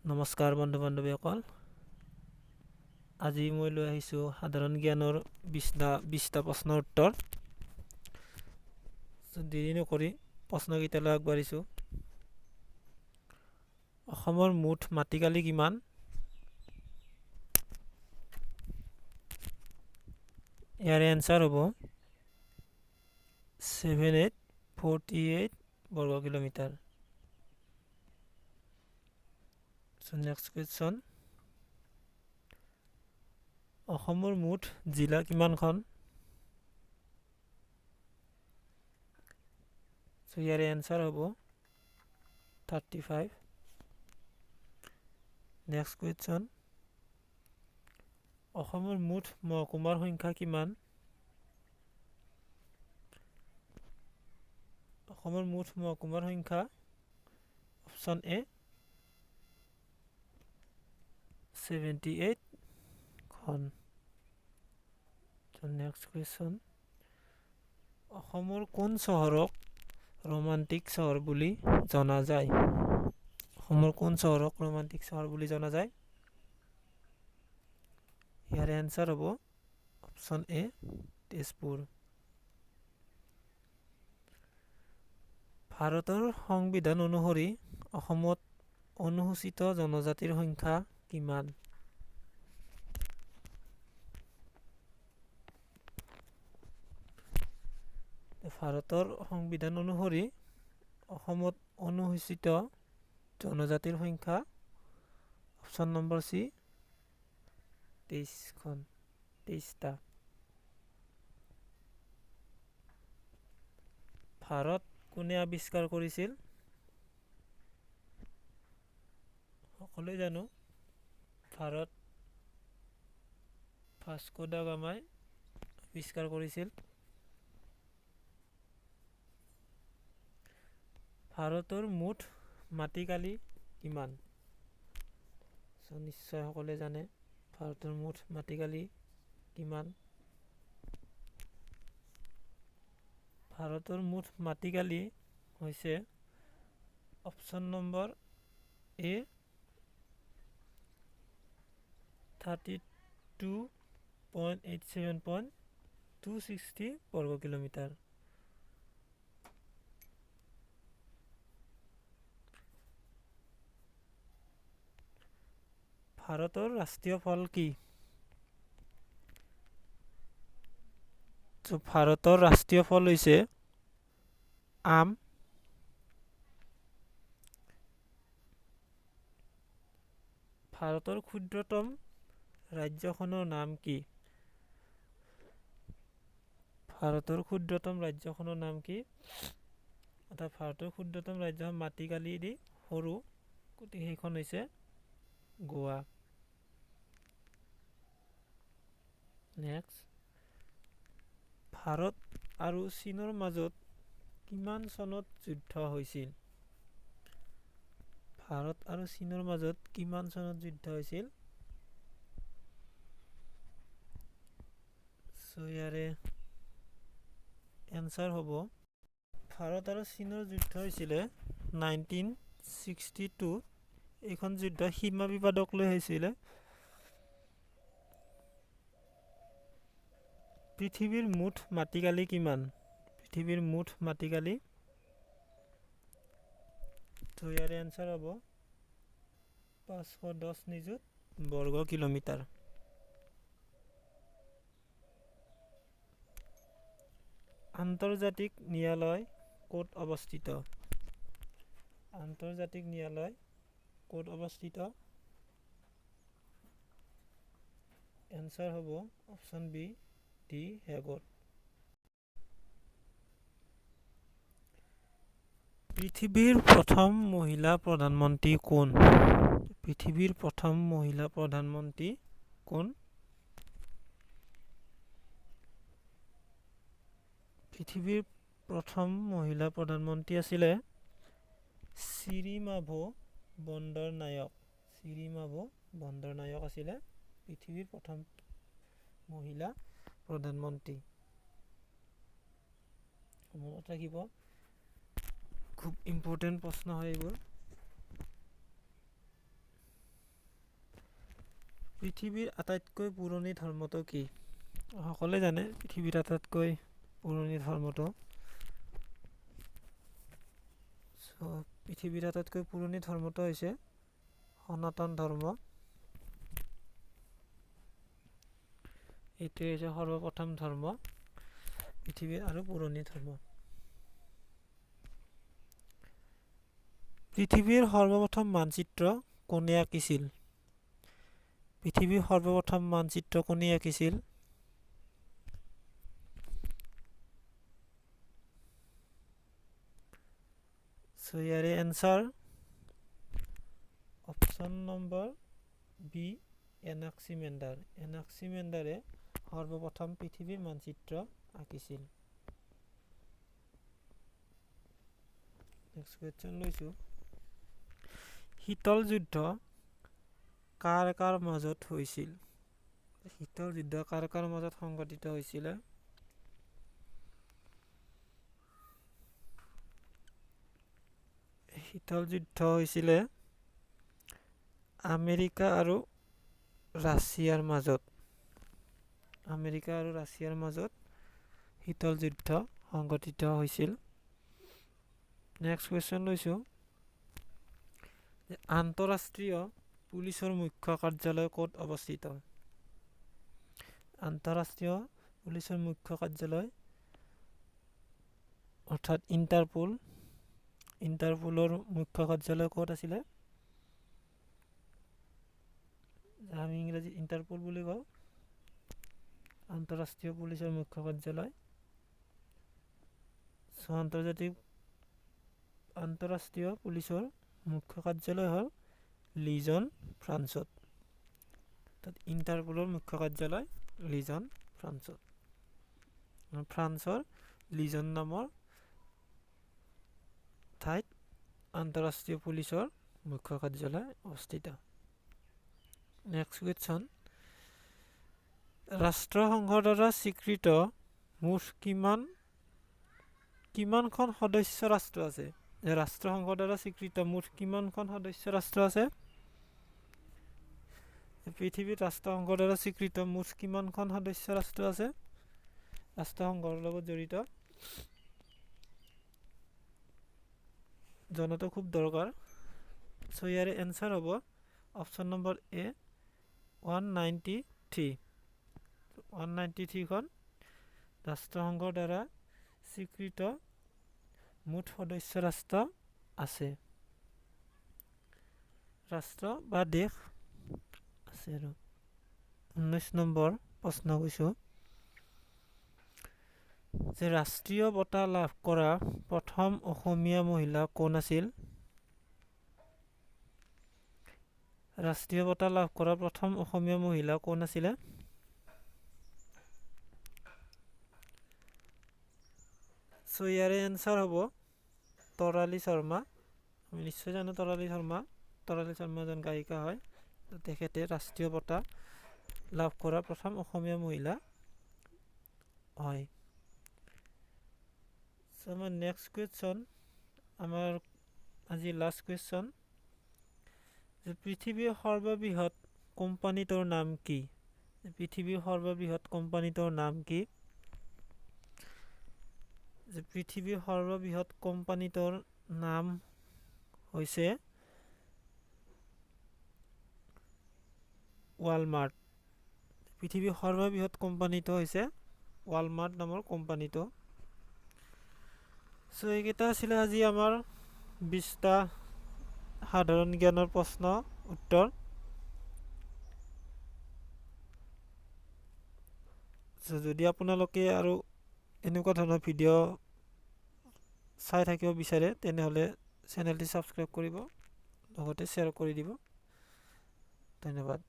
নমস্কাৰ বন্ধু বান্ধৱীসকল, আজি মই লৈ আহিছোঁ সাধাৰণ জ্ঞানৰ 20টা প্ৰশ্নৰ উত্তৰ। দেৰি নকৰি প্ৰশ্নকেইটালৈ আগবাঢ়িছোঁ। অসমৰ মুঠ মাটিকালি কিমান? ইয়াৰে এনচাৰ হ'ব 7848 বৰ্গ কিলোমিটাৰ। So next question, অসমৰ মুঠ জিলা কিমানখন? So ইয়াৰে এনচাৰ হ'ব 35। নেক্সট কুৱেশ্যন, অসমৰ মুঠ মহকুমাৰ সংখ্যা কিমান? অসমৰ মুঠ মহকুমাৰ সংখ্যা অপশ্যন এ 78খন। নেক্সট কুৱেশ্যন, অসমৰ কোন চহৰক ৰোমান্টিক চহৰ বুলি জনা যায়? অসমৰ কোন চহৰক ৰোমান্টিক চহৰ বুলি জনা যায়? ইয়াৰ এনচাৰ হ'ব অপশ্যন এ তেজপুৰ। ভাৰতৰ সংবিধান অনুসৰি অসমত অনুসূচিত জনজাতিৰ সংখ্যা কিমান? ভাৰতৰ সংবিধান অনুসৰি অসমত অনুসূচিত জনজাতিৰ সংখ্যা অপশ্যন নম্বৰ চি 23টা। ভাৰত কোনে আৱিষ্কাৰ কৰিছিল? সকলোৱে জানো, ভাৰত ভাস্কো দা গামাই আৱিষ্কাৰ কৰিছিল। ভাৰতৰ মুঠ মাটিকালি কিমান? নিশ্চয় সকলোৱে জানে ভাৰতৰ মুঠ মাটিকালি কিমান। ভাৰতৰ মুঠ মাটিকালি হৈছে option number A 32.87.260 বৰ্গ কিলোমিটাৰ। ভাৰতৰ ৰাষ্ট্ৰীয় ফল কি? ভাৰতৰ ৰাষ্ট্ৰীয় ফল হৈছে আম। ভাৰতৰ ক্ষুদ্ৰতম ৰাজ্যখনৰ নাম কি? ভাৰতৰ ক্ষুদ্ৰতম ৰাজ্যখনৰ নাম কি? অৰ্থাৎ ভাৰতৰ ক্ষুদ্ৰতম ৰাজ্যখন মাটিকালি দি সৰু, গতিকে সেইখন হৈছে গোৱা। নেক্সট, ভাৰত আৰু চীনৰ মাজত কিমান চনত যুদ্ধ হৈছিল? ভাৰত আৰু চীনৰ মাজত কিমান চনত যুদ্ধ হৈছিল? ইয়াৰে এনচাৰ হ'ব ভাৰত আৰু চীনৰ যুদ্ধ হৈছিলে 1962। এইখন যুদ্ধ সীমা বিবাদক লৈ হৈছিলে। পৃথিৱীৰ মুঠ মাটিকালি কিমান? পৃথিৱীৰ মুঠ মাটিকালি, তো ইয়াৰে এনচাৰ হ'ব 510 নিযুত বৰ্গ কিলোমিটাৰ। আন্তৰ্জাতিক ন্যায়ালয় ক'ত অৱস্থিত? আন্তৰ্জাতিক ন্যায়ালয় ক'ত অৱস্থিত? এনচাৰ হ'ব অপশ্যন বি দি হেগত। পৃথিৱীৰ প্ৰথম মহিলা প্ৰধানমন্ত্ৰী কোন? পৃথিৱীৰ প্ৰথম মহিলা প্ৰধানমন্ত্ৰী কোন? পৃথিৱীৰ প্ৰথম মহিলা প্ৰধানমন্ত্ৰী আছিলে চিৰিমাভো বন্দৰনায়ক। চিৰিমাভো বন্দৰনায়ক আছিলে পৃথিৱীৰ প্ৰথম মহিলা প্ৰধানমন্ত্ৰী। মনত ৰাখিব, খুব ইম্পৰ্টেণ্ট প্ৰশ্ন হয় এইবোৰ। পৃথিৱীৰ আটাইতকৈ পুৰণি ধৰ্মটো কি? সকলোৱে জানে পৃথিৱীৰ আটাইতকৈ পুৰণি ধৰ্মটো। চ' পৃথিৱীৰ আটাইতকৈ পুৰণি ধৰ্মটো হৈছে সনাতন ধৰ্ম। এইটোৱে হৈছে সৰ্বপ্ৰথম ধৰ্ম পৃথিৱীৰ আৰু পুৰণি ধৰ্ম। পৃথিৱীৰ সৰ্বপ্ৰথম মানচিত্ৰ কোনে আঁকিছিল? পৃথিৱীৰ সৰ্বপ্ৰথম মানচিত্ৰ কোনে আঁকিছিল? চ' ইয়াৰে answer option number B, Anaximander. এনাক্সিমেণ্ডাৰে সৰ্বপ্ৰথম পৃথিৱীৰ মানচিত্ৰ আঁকিছিল। নেক্সট কুৱেশ্যন লৈছোঁ, শীতল যুদ্ধ কাৰ কাৰ মাজত হৈছিল? শীতল যুদ্ধ কাৰ কাৰ মাজত সংঘটিত হৈছিলে? শীতল যুদ্ধ হৈছিলে আমেৰিকা আৰু ৰাছিয়াৰ মাজত। আমেৰিকা আৰু ৰাছিয়াৰ মাজত শীতল যুদ্ধ সংঘটিত হৈছিল। নেক্সট কুৱেশ্যন লৈছোঁ, আন্তঃৰাষ্ট্ৰীয় পুলিচৰ মুখ্য কাৰ্যালয় ক'ত অৱস্থিত? আন্তঃৰাষ্ট্ৰীয় পুলিচৰ মুখ্য কাৰ্যালয় অৰ্থাৎ ইণ্টাৰপোল, ইণ্টাৰপোলৰ মুখ্য কাৰ্যালয় ক'ত আছিলে? আমি ইংৰাজীত ইণ্টাৰপোল বুলি কওঁ। আন্তঃৰাষ্ট্ৰীয় পুলিচৰ মুখ্য কাৰ্যালয়। চ' আন্তঃৰাষ্ট্ৰীয় পুলিচৰ মুখ্য কাৰ্যালয় হ'ল লিজন, ফ্ৰান্সত। তাত ইণ্টাৰপোলৰ মুখ্য কাৰ্যালয় লিজন, ফ্ৰান্সত। ফ্ৰান্সৰ লিজন নামৰ ঠাইত আন্তঃৰাষ্ট্ৰীয় পুলিচৰ মুখ্য কাৰ্যালয় অৱস্থিত। নেক্সট কুৱেশ্যন, ৰাষ্ট্ৰসংঘৰ দ্বাৰা স্বীকৃত মুঠ কিমানখন সদস্য ৰাষ্ট্ৰ আছে? ৰাষ্ট্ৰসংঘৰ দ্বাৰা স্বীকৃত মুঠ কিমানখন সদস্য ৰাষ্ট্ৰ আছে? পৃথিৱীত ৰাষ্ট্ৰসংঘৰ দ্বাৰা স্বীকৃত মুঠ কিমানখন সদস্য ৰাষ্ট্ৰ আছে? ৰাষ্ট্ৰসংঘৰ লগত জড়িত জনাটো খুব দৰকাৰ। চ' ইয়াৰে এনচাৰ হ'ব অপশ্যন নম্বৰ এ, 193। 193খন ৰাষ্ট্ৰসংঘৰ দ্বাৰা স্বীকৃত মুঠ সদস্য ৰাষ্ট্ৰ আছে, ৰাষ্ট্ৰ বা দেশ আছে। আৰু 19 নম্বৰ প্ৰশ্ন কৈছোঁ যে ৰাষ্ট্ৰীয় বঁটা লাভ কৰা প্ৰথম অসমীয়া মহিলা কোন আছিল? ৰাষ্ট্ৰীয় বঁটা লাভ কৰা প্ৰথম অসমীয়া মহিলা কোন আছিলে? চ' ইয়াৰে এনচাৰ হ'ব তৰালী শৰ্মা। আমি নিশ্চয় জানো তৰালী শৰ্মা। তৰালী শৰ্মা এজন গায়িকা হয়। তেখেতে ৰাষ্ট্ৰীয় বঁটা লাভ কৰা প্ৰথম অসমীয়া মহিলা হয়। চ' আমাৰ নেক্সট কুৱেশ্যন, আমাৰ আজি লাষ্ট কুৱেশ্যন, যে পৃথিৱীৰ সৰ্ববৃহৎ কোম্পানীটোৰ নাম কি? পৃথিৱীৰ সৰ্ববৃহৎ কোম্পানীটোৰ নাম কি? যে পৃথিৱীৰ সৰ্ববৃহৎ কোম্পানীটোৰ নাম হৈছে ৱালমাৰ্ট। পৃথিৱীৰ সৰ্ববৃহৎ কোম্পানীটো হৈছে ৱালমাৰ্ট নামৰ কোম্পানীটো। চ' এইকেইটা আছিলে আজি আমাৰ 20টা সাধাৰণ জ্ঞানৰ প্ৰশ্ন উত্তৰ। চ' যদি আপোনালোকে আৰু এনেকুৱা ধৰণৰ ভিডিঅ' চাই থাকিব বিচাৰে তেনেহ'লে চেনেলটি ছাবস্ক্ৰাইব কৰিব, লগতে শ্বেয়াৰ কৰি দিব। ধন্যবাদ।